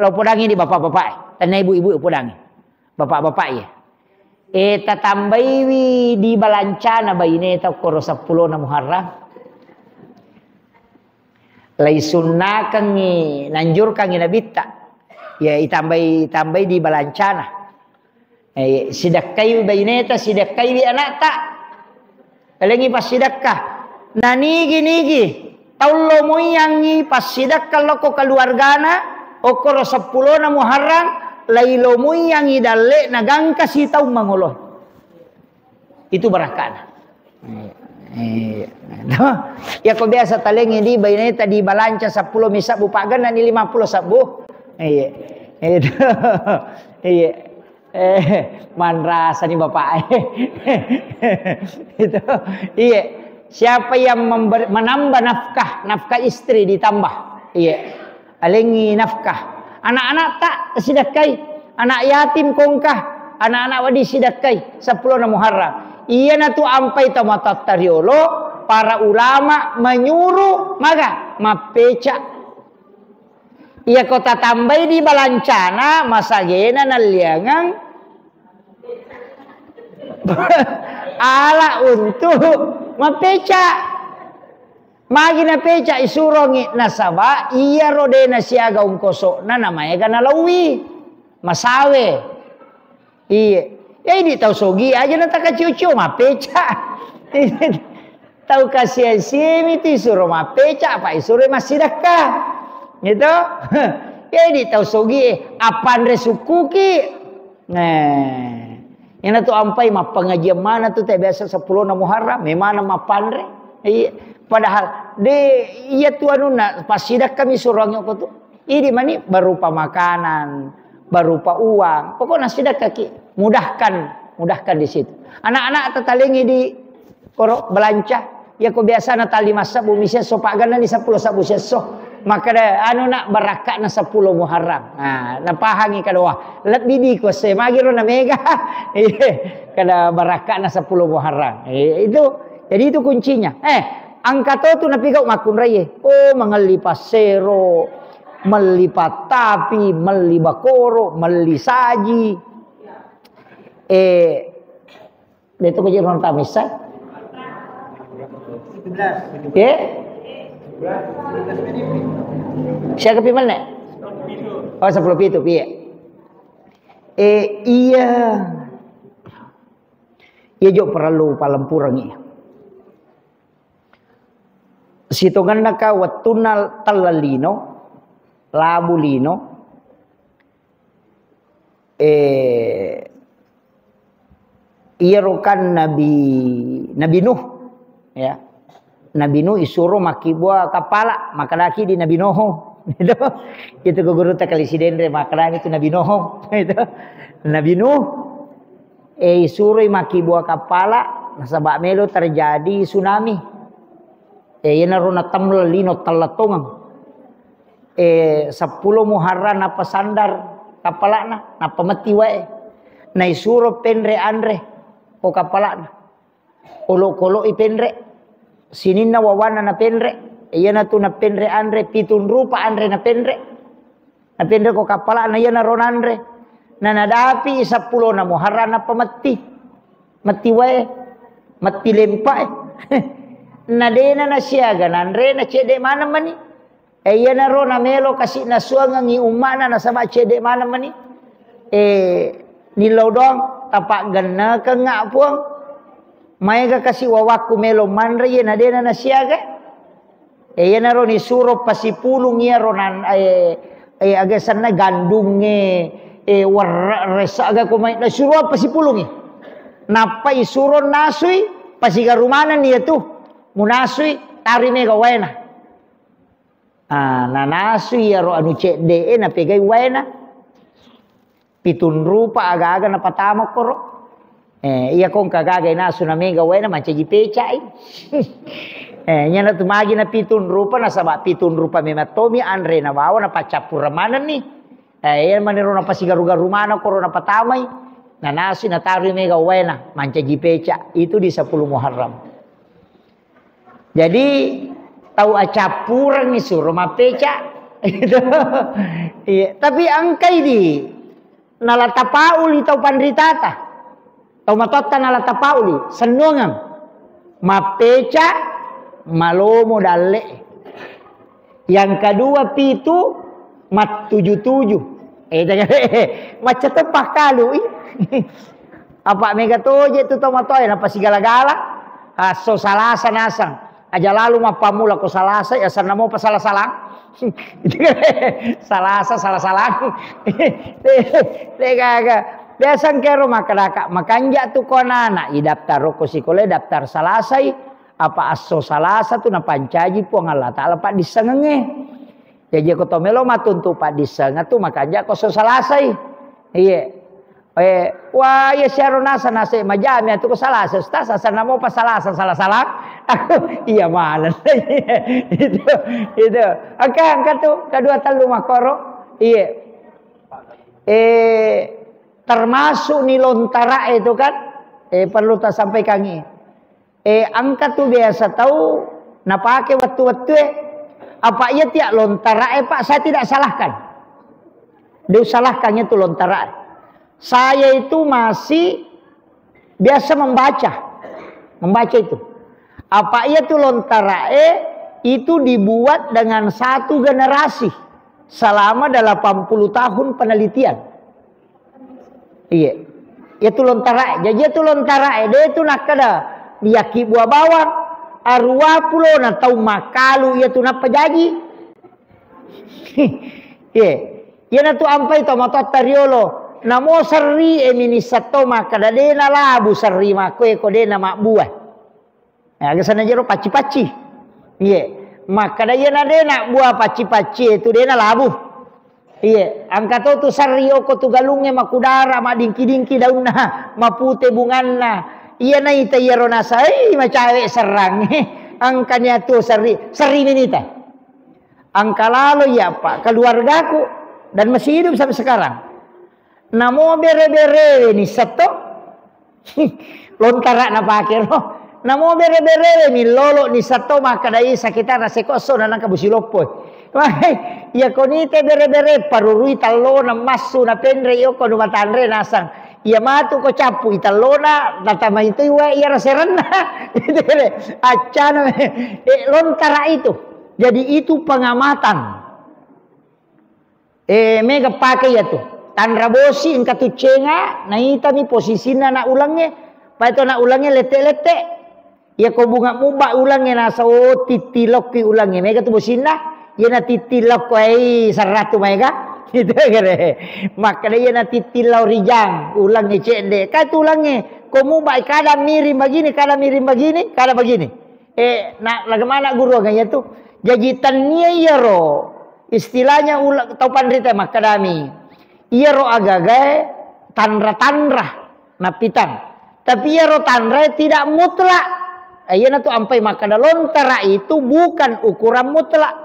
lo podangi di bapak-bapak, eh. Tanna ibu-ibu podangi. Bapak-bapak, iya. Eh, tatambaiwi di balancana baineta okkoro seppulo na Muharram. Laisunnakengngi, nanjurkangngi Nabitta. Ya, itambai, tambai di balancana. Eh, sidakkaiwi baineta, sidakkaiwi anakta. Elengi passidakka. Nanigi-nigi, tau lo muiyangngi passidakka lokko keluargana, okkoro seppulona Muharram, lai lo muiyangngi dalle nagangka sitaung mangolo. Itu barakana. Iya. Iya. Iya, ko biasa talengi di baineta di balanca seppulo mi sabbu, paggenna ni lima puluh sabbu. Iya. Itu. Iya. Eh, manrasa ni bapak. Itu. Iya. Siapa yang member-, menambah nafkah, nafkah istri ditambah. Iya. Alengi nafkah. Anak-anak tak sidakkai. Anak yatim kongkah. Anak-anak wadi sidakkai. Seppulo na Muharram. Iya na tu ampai tau matattariolo, para ulama menyuruh maga mappeca. Iya ko tatambai di balancana, masagena nalliangang ala untuk mappeca. Magi napeca isurongi, nasaba iyaro de nasiaga ungkosokna namaega nalauwi. Masawe. Iya. Ya, idi tau sogi aja na takacio-cio mappeca. Tau kasiang siami tu isuro mappeca, apa isuro massidakka. Gitu. Ya, idi tau sogi, eh, appanre sukkuki. Nah, ina tu ampai mappangajian mana tu te biasa seppulo na Muharram, memana mappanre. Iya. Padahal de iya tu anunna passidakka mi suruangi ko tu. Idi mani berupa makanan, berupa uang. Pokoknya sedekah ki, mudahkan, mudahkan di situ. Anak-anak tatalengi di koro belanja. Ya ko biasa na tali masa bumi sesso pagana ni sepuluh sabu sesso. Maka da, anu nak, barakakna sepuluh Muharram. Nah, napahangi kada, wah, lebih di ko se magiro na mega. Iya, kada barakakna sepuluh Muharram. Eh, itu, jadi itu kuncinya. Eh, angka to tu napigau makkunraie. Oh, mangelli passero, melli pattapi, melli bakoro, melli saji. Eh, de tu ko jero tamissa. Eh? Siaga pi menne? Oh, sepuluh pitu, piye? Eh, iya. Iya jo perlu palempurengi. Sitongenna ka wettunna tella lino, labu lino, eh, iyaro kan Nabi, Nabi Nuh, ya. Nabi Nuh isuro makkibua kappala, makkedaki di Nabi Nuh. Itu, itu ko gurutta kali Sidenre, makkedaki tu Nabi Nuh. Itu. Nabi Nuh, eh, isuroi makkibua kappala, nasaba melo terjadi tsunami. Eh, iyanaro natemla lino tellettongeng. Eh, seppulo Muharram napasandar kappala'na, nappa metti wae. Naisuro penre anre ko kappala'na. Olo-kolo'i penre. Sininna wawanna napenre. Iyanatu napenre anre, pitun rupa anre napenre. Napenre ko kappala'na iyanaro nanre. Na nadapi seppulona Muharram nappa metti. Metti wae. Metti lempa'e. Na dena nasiaga nanre, na cedde maneng mani. E, iyanaro namelo kasi nasuangengngi umma'na nasaba cedde maneng mani. E, nillau doang, tapaggennekengnga Puang. Maega kasi wawakku melo manre, iye na dena nasiaga. E, iyanaro nisuro pasipulung iyaro nan, e, e, aga senna gandungnge, e, werre-, resa aga ko mai, nasuro pasipulungi. Nappa isuro nasui, pasigaru manenni iyatu. Munasui, tari mega waena. Ah, nanasui iyaro anu cedde e, napegai waena. Pitun rupa aga-aga napatama koro. Eh, iya ko engka gaga inasu na mega waena mancaji pecai. Eh, nyana tu magi na pitun rupa nasaba pitun rupa memang tomi anre na bawa na paccappureng manenni. Eh, iya manero na pasigaru-garu mana koro napatamai. Nanasui natarui mega waena mancaji peca. Itu di sepuluh Muharram. Jadi, tau acappurengngi suro mappeca. Gitu. Iya, tapi engkai di nala tapauli tau panritata. Tau matotta nala tapauli, sennuangeng. Mappeca, malomo dalle. Yang kedua pitu, mattuju-tuju. Eh, macca teppa kalui. Apa mega toje tu tau matoa, nappa sigala-gala. Asso Salasa nasang. Aja lalu mappammula ko Salasa, ya sanna mopa sala-salang. Salasa, sala-salang. Te gaga. Biasa engkero makkedaka, makanja tu ko anana, idaftar ko sikola, daftar Salasai. Apa asso Salasa tu napancaji Puang Allah Taala paddissengengnge. Jaji ko to melo matuntu paddissengeng tu makanja ko so Salasai. Iye. Eh, wah, iya siaro nasa, nasa majami atu ko Salasa, Ustaz, asal namo pa Salasa, salah-salah. Aku, iya mana. Itu, itu. Oke, angkat tu, kedua telu makoro. Iye. Eh, termasuk ni lontara itu kan, eh, perlu tasampaikan ini. Eh, engka tu biasa tau napake wettu-wettue. Apa iya tiak lontarae, Pak, saya tidak salahkan. Diusalahkan itu lontarae. Saya itu masih biasa membaca. Membaca itu. Apa iya tu lontarae itu dibuat dengan satu generasi selama delapan puluh tahun penelitian. Iya. Iya tu lontarae. Jaji iya tu lontarae, de tu nakkeda, iyaki bua bawang, arua pulo na tau makkalu iya tu nappa jaji. Iya. Iya na tu ampai to matotta riolo. Namo serri e minissa to makkeda de na labu serri makkoe ko de na mabbua. Eh, aga sana jero pacci-pacci. Iye. Makkeda iyana de na bua pacci-pacci itu de na labu. Iye, engka to tu serri okko tu galungnge makudara, madingki-dingki daunna, mapute bunganna. Iya naita iyaro nasai macawe serrangnge. Engka nia tu serri, serri minita. Engka lalo iya, Pak, keluargaku dan masih hidup sampai sekarang. Namo bere-berewe ni setto. Lontara napake ro. Namo bere-berewe mi lolo ni setto makkadai sekitar seko esso na nangka busi loppo. Wah, iya konite bere-bere parurui tallona massu na penre yoko nu matanre nasang. Iya matu ko cappu i tallona, natamai tu iwa iya raserenna. Itu kere. Accana. Eh, lontara itu. Jadi itu pengamatan. Eh, mega pake iya tu. Tanra bosi engka tuccenga, naitami posisinna anak ulengnge. Pai tu anak ulengnge lette-lette. Iya ko bunga muba ulengnge nasa, oh, tittilokki ulengnge. Mega tu bosinna, iya na tittilokko, eh, serratu maega. Itu kere. Makkada iya na tittillau rijang, ulengnge cedde. Ka tu ulengnge, ko muba kada miring begini, kada miring begini, kada begini. Eh, na, lagemana guru aga iya tu. Jaji tannia iyaro. Istilahnya ula-, tau panrita makkadami, iyaro agagae tanra-tanra napitang. Tapi iyaro tanrae tidak mutlak. Eh, iyana tu ampai makkada lontara itu bukan ukuran mutlak.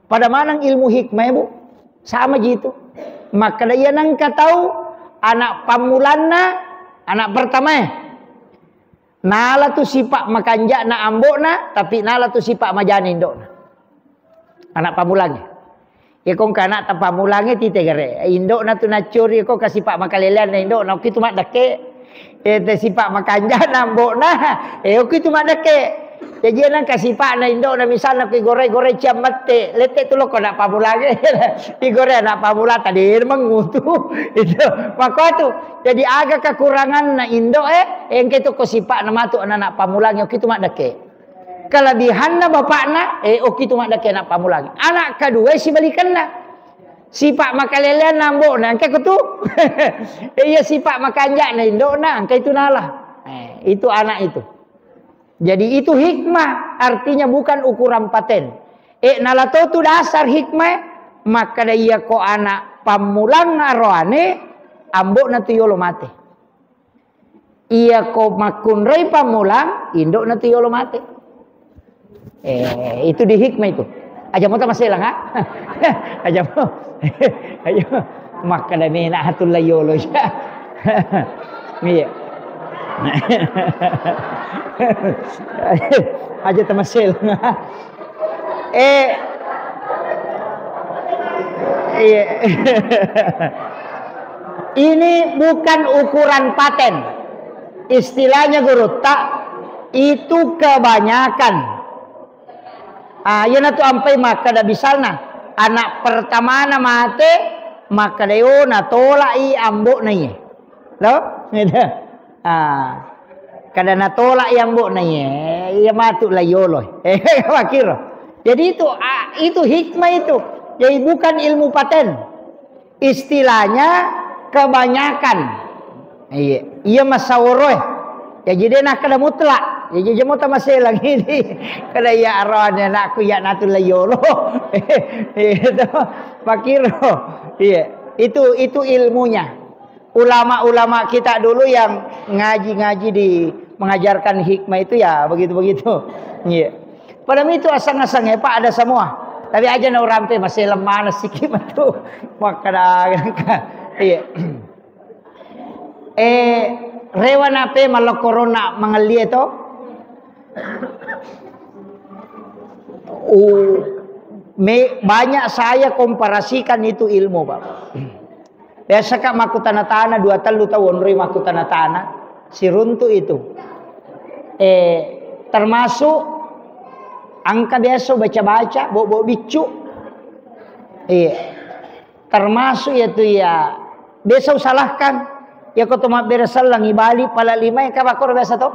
Pada maneng ilmu hikmah, Bu. Sama ji itu. Makkada iya nengka tau anak pammulanna, anak pertamae. Nala tu sipa makanja'na ambo'na, tapi nala tu sipa majana indo'na. Anak pamulangnge. Iya ko engka anak ta pamulangnge tite gare. Indo'na tu naccori ko ka sipa makaleleanna indo'na, oki tu maddekke. Eh, te sipa makanja'na ambo'na, eh, oki tu maddekke. Jaji nengka sipa'na indo'na misalna ki gore-gore ciammette, lette tu lokko anak pamulangnge. Ki gore anak pamula tadi mengutu. Itu. Makko tu. Jadi aga kekuranganna indo'e, engke tu ko sipa'na matu anak-anak pamulangnge, oki tu maddekke. Kelebihanna bapakna, eh, oki tu maddekke anak pamulangnge. Anak kedua sibalikanna. Sipa makaleleanna ambo'na, engka ko tu. Eh, iya sipa makanja'na indo'na, engka itu nala. Eh, itu anak itu. Jadi itu hikmah, artinya bukan ukuran paten. Eh, nala to tu dasar hikmah, makkada iya ko anak pammulang aroane, ambo'na tu yolo mate. Iya ko makkunrai pammulang, indo'na tu yolo mate. Eh, itu di hikmah itu. Aja mo tamaselang, ha? Aja mo. Ayo. Makkada mena hatulla yolo. Iya. Aja tamaselang, ha? Eh, iya. Ini bukan ukuran paten. Istilahnya gurutta, itu kebanyakan. Ah, iya natu ampai makkada misalna, anak pertamana mate, makkada, "Oh, natolak i ambo'na iye." Lo? Gitu. Ah, kada natolak i ambo'na iye, iya matu la yolo. Eh, makiro. Jadi itu, ah, itu hikmah itu. Jadi bukan ilmu paten. Istilahnya kebanyakan. Iya, iya masaworoe. Ya jadi nakkada mutlak. Ya jadi mo tamaselang ini. Kada iya aroane anakku ya natu la yolo. Itu makiro. Iya, itu itu ilmunya. Ulama-ulama kita dulu yang ngaji-ngaji di mengajarkan hikmah itu ya begitu-begitu. Iya. Padahal itu asang-asangnya Pak ada semua. Tapi aja na urampe masih lemah sikit matu. Makkada. Iya. Eh, rewa nape malokkorona mangellie to? Uh, me, banyak saya komparasikan itu ilmu, Pak. Biasa, Kak, makkutana-tana, dua tellu tau onroi makkutana-tana, siruntu itu. Eh, termasuk engka biasa baca-baca, bobo biccu. Iya. Termasuk yatu ya, biasa usalahkan. Ya ko to mabbere sellang ibali pala lima ya, kaba koro biasa to.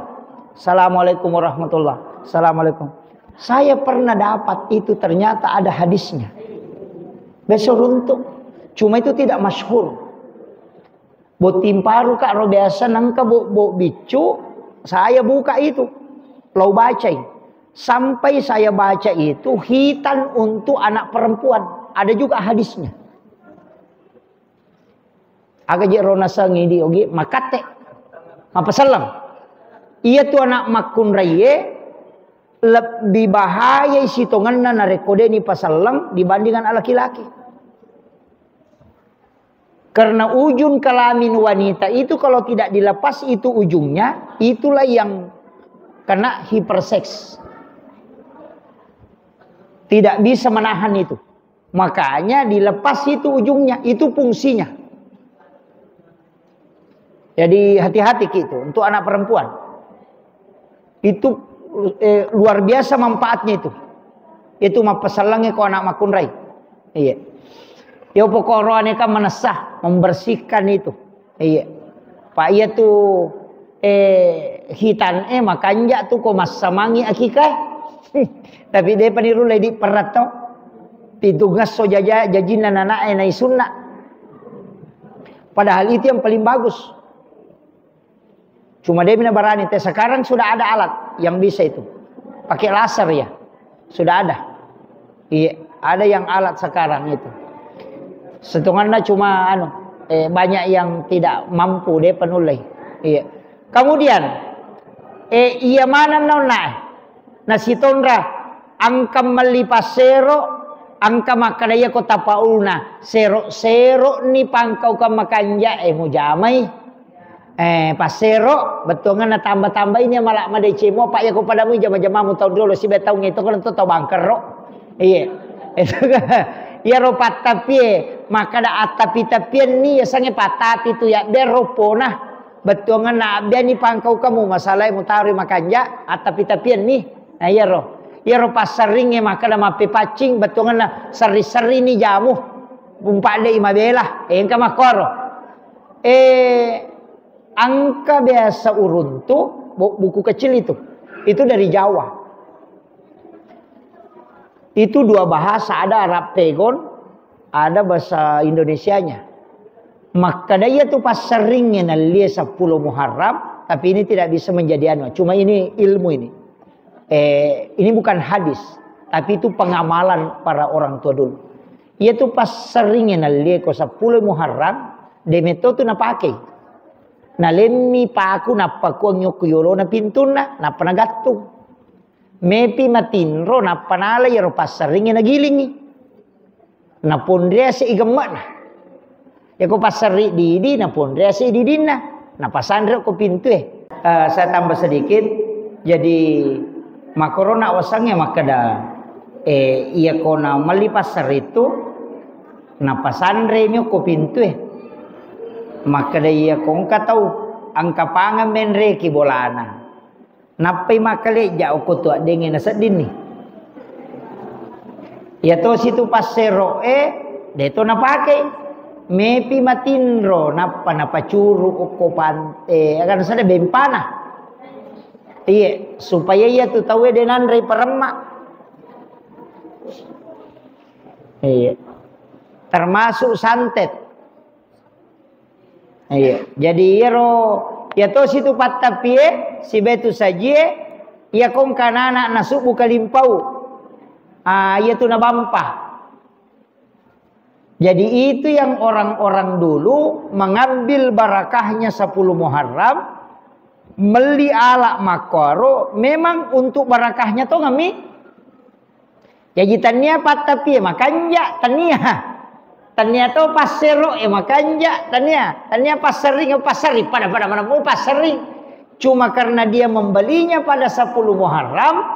Assalamualaikum warahmatullah. Assalamualaikum. Saya pernah dapat itu, ternyata ada hadisnya. Biasa runtuk. Cuma itu tidak masyhur. Botting paru, Kak, ro biasa nengka bo-, bo biccu, saya buka itu. Lau bacai. Sampai saya baca itu hitan untuk anak perempuan. Ada juga hadisnya. Aga je ro naseng idi ogi makatte. Mapaselleng. Iya tu anak makkunraiye lebbi bahayai sitongenna narekko de ni paselleng dibandingkan laki-laki. Karena ujung kelamin wanita itu kalau tidak dilepas itu ujungnya, itulah yang kena hiperseks. Tidak bisa menahan itu. Makanya dilepas itu ujungnya, itu fungsinya. Jadi hati-hati gitu untuk anak perempuan. Itu eh, luar biasa manfaatnya itu. Itu mappesellangnge ko anak makkunrai. Iya. Yo pokoroane kan menesa, membersihkan itu. Iya. Pak iya tu eh hitan eh makanja tu ko massamangi akikae. Tapi de pani rulle di peratto. Pitu ngasso jaja jajinna nanae nai sunna. Padahal itu yang paling bagus. Cuma dia mina barani teh sekarang sudah ada alat yang bisa itu. Pakai laser ya. Sudah ada. Iya, ada yang alat sekarang itu. Setunganna cuma anu eh, banyak yang tidak mampu dia penullai. Iya. Kemudian eh iya mana nonna nasitonra engka melli passero engka makkada iya ko tapaulna sero-sero ni pangkaukang makanja eh mujamai. Eh, passero, bettuanganna tamba-tamba ini malah madeceng mua, Pak, iya ko pada mui jama-jamamu taung riolo siba taung itu kan to tau bangkerro. Iya. Itu kan. Iya ro pattapie, makkada attapi-tapian ni yasange pattapi tu ya biar ropona. Bettuanganna abbiani pangkau kamu masalah mutari makanja attapi-tapian ni. Nah, iya ro. Iya ro passerringe makkada mappepaccing bettuanganna serri-serri ni jamu. Umpadde i mabela, engka makkoro. Eh, Angka biasa uruntu, bu- buku kecil itu. Itu dari Jawa. Itu dua bahasa, ada Arab Pegon, ada bahasa Indonesianya. Makkada iya tu passerringnge nallie sepuluh Muharram, tapi ini tidak bisa menjadi anu. Cuma ini ilmu ini. Eh, ini bukan hadis, tapi itu pengamalan para orang tua dulu. Iya tu passerringnge nallie ko sepuluh Muharram, de metto tu napakei. Nalemmi paku nappa kuang yokku yolona pintunna, nappa nagattung. Mepi matinro nappa nala iyaro passerringnge nagilingi. Naponrease i gemme'na. Yako passerri didi naponrease i didinna. Napasanre ko pintue. Eh, saya tambah sedikit. Jadi makorona wasangnge makkeda, eh, iyako na melli passerri tu napasanre mi ko pintue. Makkeda iyako engka tau engka pangeng menreki bolana. Nappai makkalejja okko tuaddenge naseddinni. Iya tosi tu passero'e, de to napakei. Mepi matinro, nappa napacuru okko pan-, eh, aga nasada bempana. Iya, supaya iya tu tauwe de nanrei paremma. Iya. Termasuk santet. Iya. Jadi iyaro, iya tosi tu pattapie, sibetu sajie, iya kongka nana nasubbu kalimpau. Ah, iya tu nabampa. Jadi itu yang orang-orang dulu mengambil barakahnya sepuluh Muharram, melli ala makkoro memang untuk barakahnya tongami. Jaji tania pattapie makanja, tania. Tania to passero e makanja, tania, tania passerring, passerring, pada-pada mana mau passerring. Cuma karena dia membelinya pada sepuluh Muharram,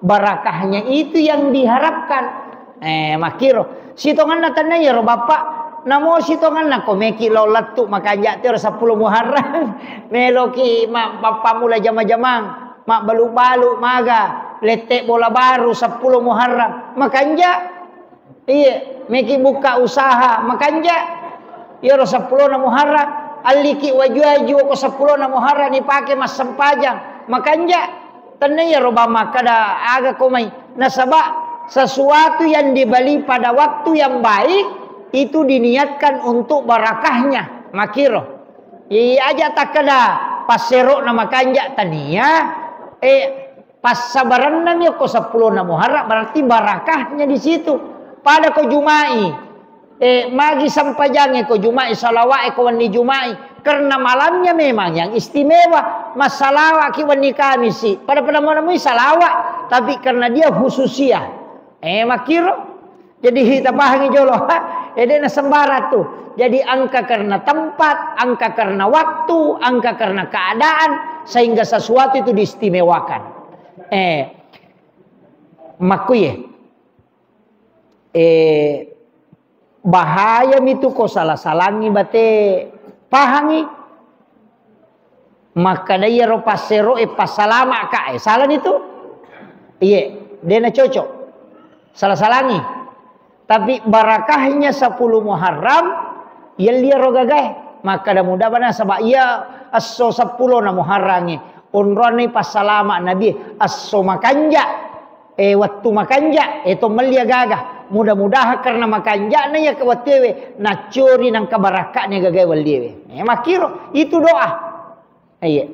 barakahnya itu yang diharapkan. Eh, makkiro. Sitonganna tania ro bapak, namo sitonganna ko meki lo lettu makanja tero sepuluh Muharram. Meloki ma-, bapak mula jama-jamang. Mabbalu-balu maga, lette bola baru sepuluh Muharram, makanja. Iye, meki buka usaha, makanja. Iyaro seppulona Muharram, alliki waju-waju ko seppulona Muharram dipake massempajang, makanja. Tenna iyaro bang makkada aga ko mai. Nasaba sesuatu yang dibeli pada waktu yang baik itu diniatkan untuk barakahnya. Makiro. Iya aja takkeda passero'na makanja tania, eh, passabaranna mi okko seppulona Muharram, berarti barakahnya di situ. Pada ko Jumai, Eh, magi sempajangnge ko Juma'i, salawa'e ko wenni Juma'i. Karena malamnya memang yang istimewa. Massalawa'ki wenni Kamisi. Pada-pada mau nemui salawat, tapi karena dia khususia. Eh, makkiro. Jadi, tapahangi jolo. Eh, de' na sembarang tu. Jadi, engka karena tempat, engka karena waktu, engka karena keadaan, sehingga sesuatu itu diistimewakan. Eh, makkuye. Eh, bahaya mitu ko sala-salangi bate pahangi. Makkeda iyaro passero'e passalama' ka, eh, salani tu? Iye, de' na cocok. Sala-salangi. Tapi barakahnya sepuluh Muharram, yelli ro gagae. Makkeda muda bana, saba' iya esso seppulo na Muharrangnge. Onroanni passalama' Nabi, esso makanja'. Eh, wettu makanja', eh, to melli agaga. Mudah-mudahan karena makanja'na iya ke wettuewe, naccori nangka barakka'na gagae welliewe. Eh, makkiro, itu doa. Iya.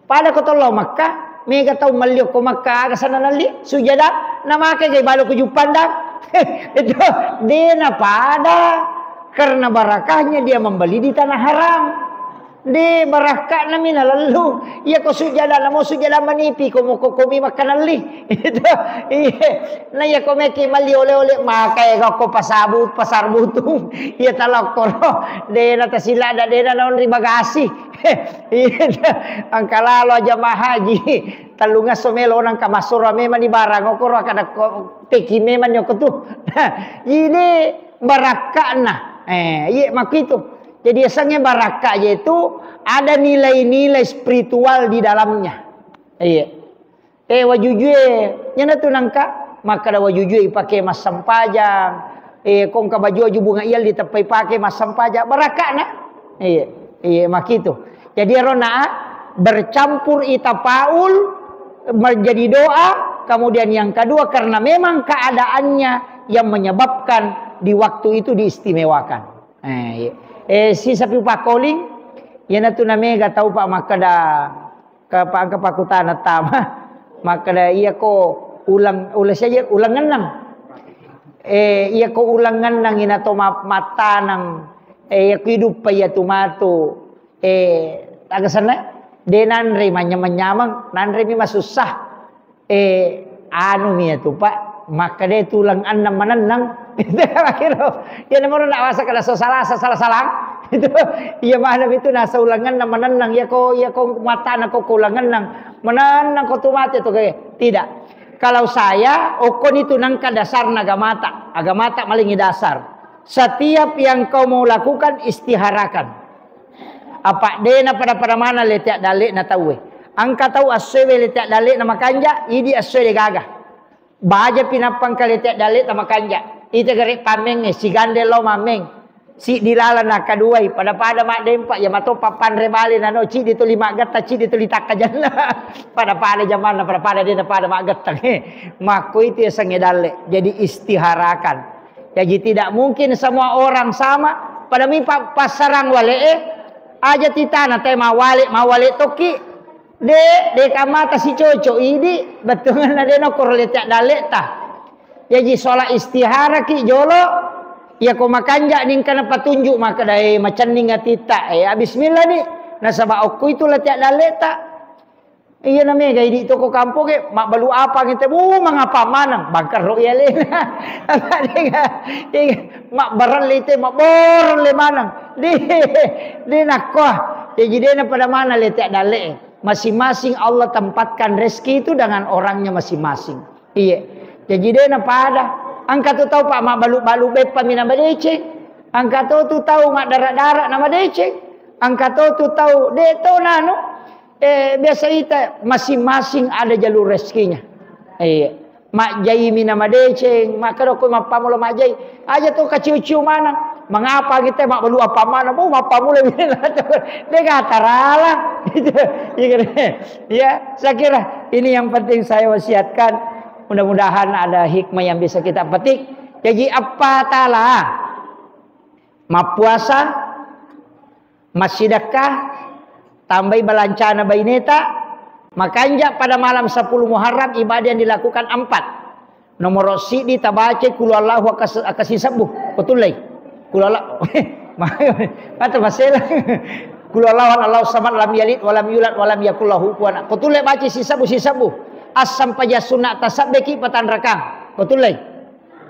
Pada ko tollo Makkah, mega tau melli ko Makkah, aga sana nalli, sujada, na make gai balo ko Juppandang. Itu, de' na pada, karena barakahnya dia membeli di tanah haram. De' barakka'na mi nalallu. Iya ko sujada, namo sujada manipi, ko mo ko komi makkanalli. Itu, iya. Na iya ko meki malli oleh-oleh, makai ko, ko pasabu-, pasar butung. Iya talokkoro. De' na tasilada, de' na naonri bagasi. Iya. Angka lalo jamaah haji. Tellungesso melo nangka massuro memang ni barang, okoro kada ko teki memang nyoko tu. Ini barakka'na. Eh, iya makku itu. Jadi, asengnge barakka' je itu ada nilai-nilai spiritual di dalamnya. Iya. Eh, wajujue, nyana tu nangka, makkada wajujue ipake massempajang. Eh, kongka baju-baju bunga iyal diteppai pake massempajang. Barakka'na. Iya, iya, makitu. Jadi, ero na bercampur ita paul menjadi doa, kemudian yang kedua karena memang keadaannya yang menyebabkan di waktu itu diistimewakan. Eh, iya. Eh, sisa pi upakoling, iyanatu namega tau, Pak, makkeda, ke, Pak, engka pakkutana tama. Makkeda, iya ko ulang, ulang saja, ulang enneng. Eh, iya ko ulang enneng ina to ma-, mattaneng. Eh, iya ko iduppa iya tu matu. Eh, aga senna? De nanre manyameng-nyameng, nanre mi masussa. Eh, anu mi tu, Pak, makkeda tu ulang enneng manenneng. Itu kira. Iya, nomor nak masa kada so salah, salah, salah. Itu, iya, mana itu nasa ulang enneng manenneng. Iya ko, iya ko matana ko, ko ulang enneng. Manenneng ko tu mate tu ke. Tidak. Kalau saya, okon itu nangka dasarna agamata. Agamata malingi dasar. Setiap yang kau mau lakukan, istiharakan. Apa dena pada-pada mana leteak dalle'na tauwe. Engka tau essoewe leteak dalle'na makanja, idi essoe de gaga. Baja pinappa engka leteak dalle'ta makanja. Ita gare pammengnge, sigande lao mammeng. Siddi laleng nakkaduai, pada-pada maddempa, iya mato pappanre bale nano, ciddi tuli maggetta, ciddi tuli takkajanna. Pada-pada jamanna, pada-pada dena pada maggettang. Makko itu yasengnge dalle. Jadi istiharakan. Jadi tidak mungkin semua orang sama. Pada mi pa-, passarang wale'e, aja titana te mawale, mawale tokki. De, de kamata sicoco idi, bettuanna de nokoro leteak dalle'ta. Jaji sola istiharaki jolo, iya ko makanja ningkana patunjuk makkeda, eh, macenning atitta, eh, bismillah ni. Nasaba okko itu leteak dalle'ta. Iya na mega idi toko kampongnge, mabbalu apa ngete, bu, mangapa maneng, bangkerro iya lena. Mabbarelle te, mabborong le maneng. De, de nakko. Jadi dena pada mana leteak dalle'e. Masing-masing Allah tempatkan rezeki itu dengan orangnya masing-masing. Iya. Jadi dena pada. Engka tu tau, Pak, mabbalu-balu beppa mi na madeceng. Engka to tu tau maddara-dara na madeceng. Engka to tu tau de to nanu. Eh, biasa ita masing-masing ada jalur rezekinya. Iya. Majjaimi na madeceng, makkeda ko mappammula majjai. Aja to kaciu-ciu maneng. Mangapa kita mabbalu apa maneng? Oh, mappammula bina. Dega tarala. Gitu. Iya kan? Ya, saya kira ini yang penting saya wasiatkan. Mudah-mudahan ada hikmah yang bisa kita petik. Jaji, apa tala? Mappuasa, massidekka, tambai balancana baineta, makanja pada malam sepuluh Muharram ibadah yang dilakukan empat. Nomor siddi tabaca kulu Allahu akas-, akasi sebbu, betul lai. Kulala. Mata masela. Kulala wan Allahu samad lam yalid walam yulad walam yakul lahu kufuwan. Ko tulle baca sisebbu-sisebbu. As sempajang sunna tasabbeki patanrakang. Ko tulle.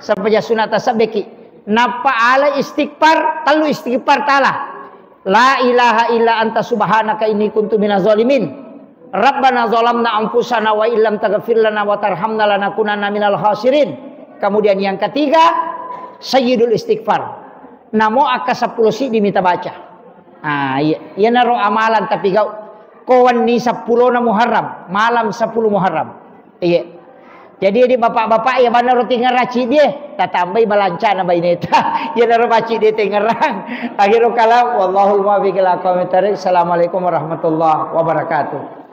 Sempajang sunna tasabbeki. Nappa ala istighfar, tellu istighfar tala. La ilaha illa anta subhanaka inni kuntu minaz zalimin. Rabbana zalamna anfusana wa illam taghfir lana wa tarhamna lanakunanna minal khasirin. Kemudian yang ketiga, sayyidul istighfar. Namo akka seppulo siddi mita baca. Ah, iya. Iyanaro amalan tapi gau. Ko wenni seppulona Muharram, malam sepuluh Muharram. Iya. Jadi, di bapak-bapak ya, bana roti ngeraci dia, tatambai balancana baineta. Ya, naro baci dia tengerang. Akhirul kalam, wallahul muwaffiq ila aqwamit thariq. Assalamualaikum warahmatullahi wabarakatuh.